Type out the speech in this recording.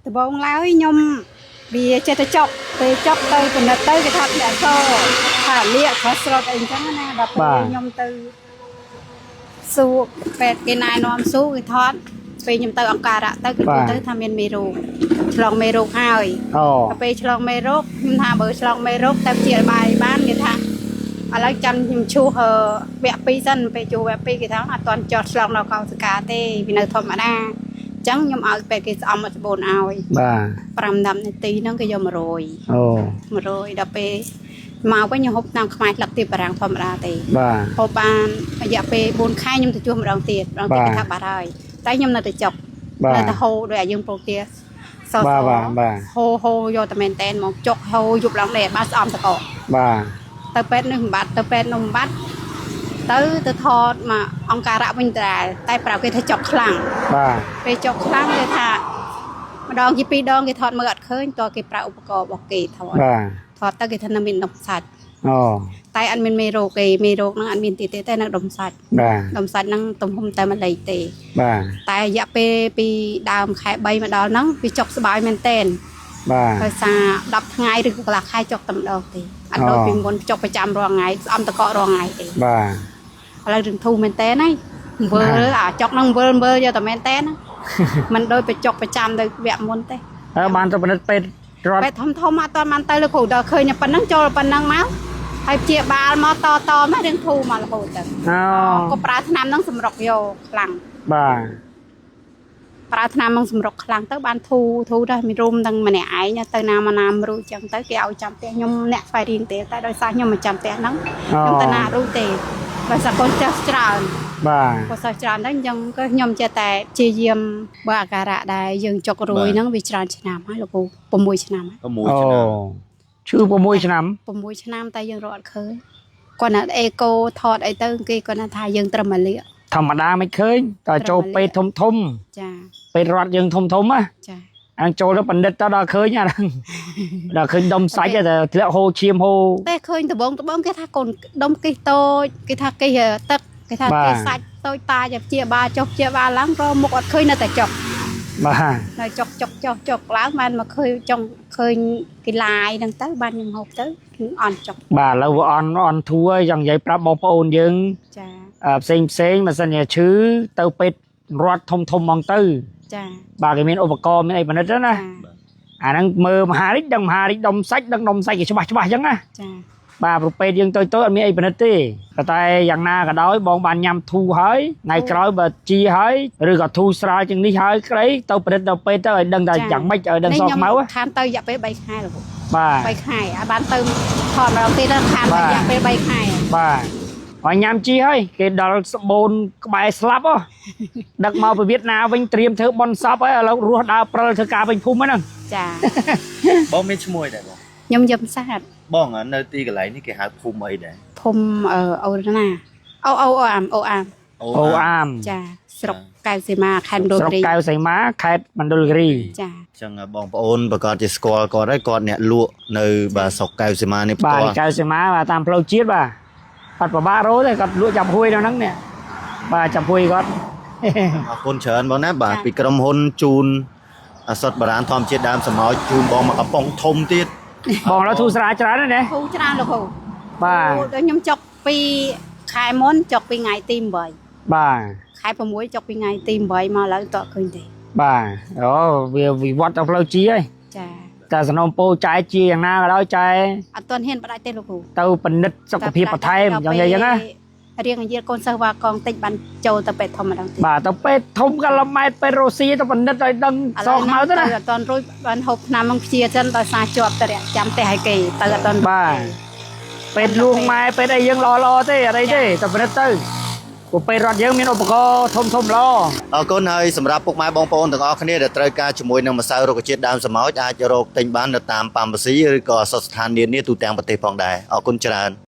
ដំបូងឡើយខ្ញុំវាចេះតែចុកពេលចុកទៅពិនិត្យទៅគេថាធ្លាក់សថាលាកថាស្រុតអីអញ្ចឹងណាដល់ពេលខ្ញុំទៅសួរពេទ្យគេណែនាំសួរគេថតពេលខ្ញុំទៅអង្គការៈទៅគេพูดទៅថាមានមេរោគឆ្លងមេរោគហើយ អូ ដល់ពេលឆ្លងមេរោគខ្ញុំថាបើឆ្លងមេរោគតែព្យាបាលបានគេថាឥឡូវចាំខ្ញុំឈូសវគ្គ2សិនពេលជួសវគ្គ2គេថាអត់ទាន់ចោះឆ្លងដល់កោសិកាទេវានៅធម្មតាអញ្ចឹងខ្ញុំឲ្យពេទ្យគេស្អំមកស្បូនឲ្យ បាទ 5 10នាទីហ្នឹងគេយក100 អូ 100ដល់ពេលមកវិញខ្ញុំហូបតាមខ្មែរស្លឹកទៀបបារាំងធម្មតាទេ បាទ ហូបបានរយៈពេល4ខែខ្ញុំទៅជួសម្ដងទៀតម្ដងទៀតគេថាបាត់ហើយតែខ្ញុំនៅតែចុក បាទ នៅតែហូរដោយអាយើងប្រូទាស បាទបាទបាទ ហូរហូរយកតែមែនតែនមកចុកហូរយប់ឡើងនេះបានស្អំតកក បាទ ទៅពេទ្យនេះមិនបាត់ទៅពេទ្យនោះមិនបាត់ទៅទៅថតមកអង្គការៈវិញដដែលតែប្រាប់គេថាចុកខ្លាំង បាទ ពេលចុកខ្លាំងគេថាម្ដងជាពីរដងគេថតមើលអត់ឃើញតើគេប្រើឧបករណ៍របស់គេថត បាទ ថតទៅគេថានៅមានដុំសាច់ អូ តែអត់មានមេរោគទេមេរោគហ្នឹងអត់មានទៀតទេតែនៅដុំសាច់ បាទ ដុំសាច់ហ្នឹងទំហំតែមួយលេខទេ បាទ តែរយៈពេលពីដើមខែ3មកដល់ហ្នឹងវាចុកស្បើយមែនតែន បាទ ដោយសារ10ថ្ងៃឬក៏កន្លះខែចុកតែម្ដងទេអត់ដូច អូ ពីមុនចុកប្រចាំរាល់ថ្ងៃស្អំតកករាល់ថ្ងៃទេ បាទ ឥឡូវរឿងធូរមែនតែនហើយវិលអាចុកហ្នឹងវិលវិលយកតែមែនតែនណា មិនដូចបញ្ចុកប្រចាំទៅវគ្គមុនទេ ហើយបានទៅពិនិត្យពេទ្យរដ្ឋ ពេទ្យធំធំអត់ទាន់បានទៅលោកគ្រូដល់ឃើញតែប៉ុណ្ណឹងចូលប៉ុណ្ណឹងមកហើយព្យាបាលមកតតមករឿងធូរមករហូតទៅ អូ ក៏ប្រើថ្នាំហ្នឹងសម្រុកយកខ្លាំង បាទ ប្រើថ្នាំហ្នឹងសម្រុកខ្លាំងទៅបានធូរធូរដែរមានរុំទាំងម្នាក់ឯងទៅណាមកណាមរួចចឹងទៅគេឲ្យចាំផ្ទះខ្ញុំអ្នកស្វែងរៀងទេតែដោយសារខ្ញុំមិនចាំផ្ទះហ្នឹង អូ ខ្ញុំទៅណារួចទេដោយសារកូនចាស់ច្រើន បាទ កូនសិស្សច្រើនទៅអញ្ចឹងក៏ខ្ញុំចេះតែព្យាយាមបើអាការៈដែលយើងចុករួយហ្នឹងវាច្រើនឆ្នាំហើយលោកគ្រូ6ឆ្នាំហើយ 6 អូ ឆ្នាំ ឈឺ6ឆ្នាំ 6ឆ្នាំតែយើងរកអត់ឃើញគាត់ណាអេកូថតអីទៅគេគាត់ណាថាយើងត្រឹមមកលាក ធម្មតាមិនឃើញតើចូលពេទ្យធំធំ ចា ពេទ្យរដ្ឋយើងធំធំណា ចា អានចូលទៅបណ្ឌិតទៅដល់ឃើញអាហ្នឹងដល់ឃើញដុំសាច់តែធ្លាក់ហូរឈាមហូរ តែឃើញដបងដបងគេថាកូនដុំគិះតូចគេថាគិះទឹកគេថា បាទ គិះសាច់តូចតាចព្យាបាលចុះព្យាបាលឡើងរកមុខអត់ឃើញនៅតែចុក បាទ នៅចុកចុកចុកចុកឡើងបានមកឃើញចុងឃើញគេឡាយហ្នឹងទៅបានខ្ញុំហូបទៅគឺអន់ចុក បាទឥឡូវវាអន់អន់ធួហើយចង់និយាយប្រាប់បងប្អូនយើង ចា ផ្សេងផ្សេងបើសិនជាឈឺទៅពេទ្យរដ្ឋធំធំហ្មងទៅ ចា បាទគេមានឧបករណ៍មានអីពិនិត្យទៅណា ចា អាហ្នឹងមើលមហារិចដឹងមហារិចដុំសាច់ដឹងដុំសាច់គេច្បាស់ច្បាស់អញ្ចឹងណា ចា បាទប្រពេទ្យយើងទៅទៅអត់មានអីពិនិត្យទេប៉ុន្តែយ៉ាងណាក៏ដោយបងបានញ៉ាំធូរហើយថ្ងៃក្រោយបើជាហើយឬក៏ធូរស្រាលជាងនេះហើយក្តីទៅពិនិត្យទៅពេទ្យទៅឲ្យដឹងថាយ៉ាងម៉េចឲ្យដឹងសខ្មៅ ខានទៅរយៈពេល3ខែលោកគ្រូ បាទ 3ខែឲ្យបានទៅថតម្ដងទៀតដល់ខានទៅរយៈពេល3ខែ បាទហើយញ៉ាំជីហើយគេដល់ស្បូនក្បែរស្លាប់ហ៎ដឹកមកពីវៀតណាមវិញត្រៀមធ្វើបន់សពហើយឥឡូវរស់ដើរព្រិលធ្វើការវិញភូមិហ្នឹង ចា បងមានឈ្មោះអីដែរបង ខ្ញុំយឹមសាទ បងនៅទីកន្លែងនេះគេហៅភូមិអីដែរ ភូមិអូរណាអូអូអូអាមអូអាម អូអាម ចាស្រុកកែវសីមាខេត្តមណ្ឌល ស្រុក គិរី កែវសីមាខេត្តមណ្ឌលគិរី ចា អញ្ចឹងបងប្អូនប្រកាសជាស្គាល់គាត់ហើយគាត់អ្នកលក់នៅបាទស្រុកកែវសីមានេះផ្ បាទ ទាល់ កែវសីមាបាទតាមផ្លូវជាតិបាទអត់ប្របាករោទេគាត់លក់ចាប់ហួយនៅហ្នឹងនេះបាទចាប់ហួយគាត់ អរគុណច្រើនបងណាបាទពីក្រុមហ៊ុនជូនអសត់បារាណធម្មជាតិដើមសមោចជូនបងមកកំប៉ុងធំទៀត បងឥឡូវធូរស្រាលច្រើនណាស់ណា ធូរច្រើនលោកគ្រូ បាទ ដល់ខ្ញុំចុកពីខែមុនចុកពីថ្ងៃទី8 បាទ ខែ6ចុកពីថ្ងៃទី8មកឥឡូវតក់ឃើញទេ បាទអូវាវិវត្តទៅផ្លូវជាហើយ ចា តែសំណុំពោចែជាយ៉ាងណាក៏ដោយចែ អត់ទាន់ហ៊ានផ្ដាច់ទេលោកគ្រូ ទៅពិនិត្យសុខភាពបន្ថែមយ៉ាងនិយាយអញ្ចឹងណា រៀងអាយាលកូនសិស្សវ៉ាកងតិចបានចូលទៅពេទ្យធម្មម្ដងទៀត បាទទៅពេទ្យធំកលម៉ែតពេទ្យរុស្ស៊ីទៅពិនិត្យឲ្យដឹងសខ្មៅទៅណា អត់ទាន់រួចបានហូបថ្នាំនឹងព្យាចិនដោយសារជាប់តរៈចាំផ្ទះឲ្យគេទៅអត់ទាន់ បាទពេទ្យលួងម៉ែពេទ្យអីយើងល្អល្អទេអត់អីទេទៅពិនិត្យទៅព្រោះពេទ្យរដ្ឋយើងមានឧបករណ៍ធំធំល្អ អរគុណហើយសម្រាប់ពុកម៉ែបងប្អូនទាំងអស់គ្នាដែលត្រូវការជាមួយនឹងម្សៅរុក្ខជាតិដើមសមោចអាចរកទិញបាននៅតាមប៉ាម៉ាស៊ីឬក៏អសស្ថាននានាទូទាំងប្រទេសផងដែរអរគុណច្រើន។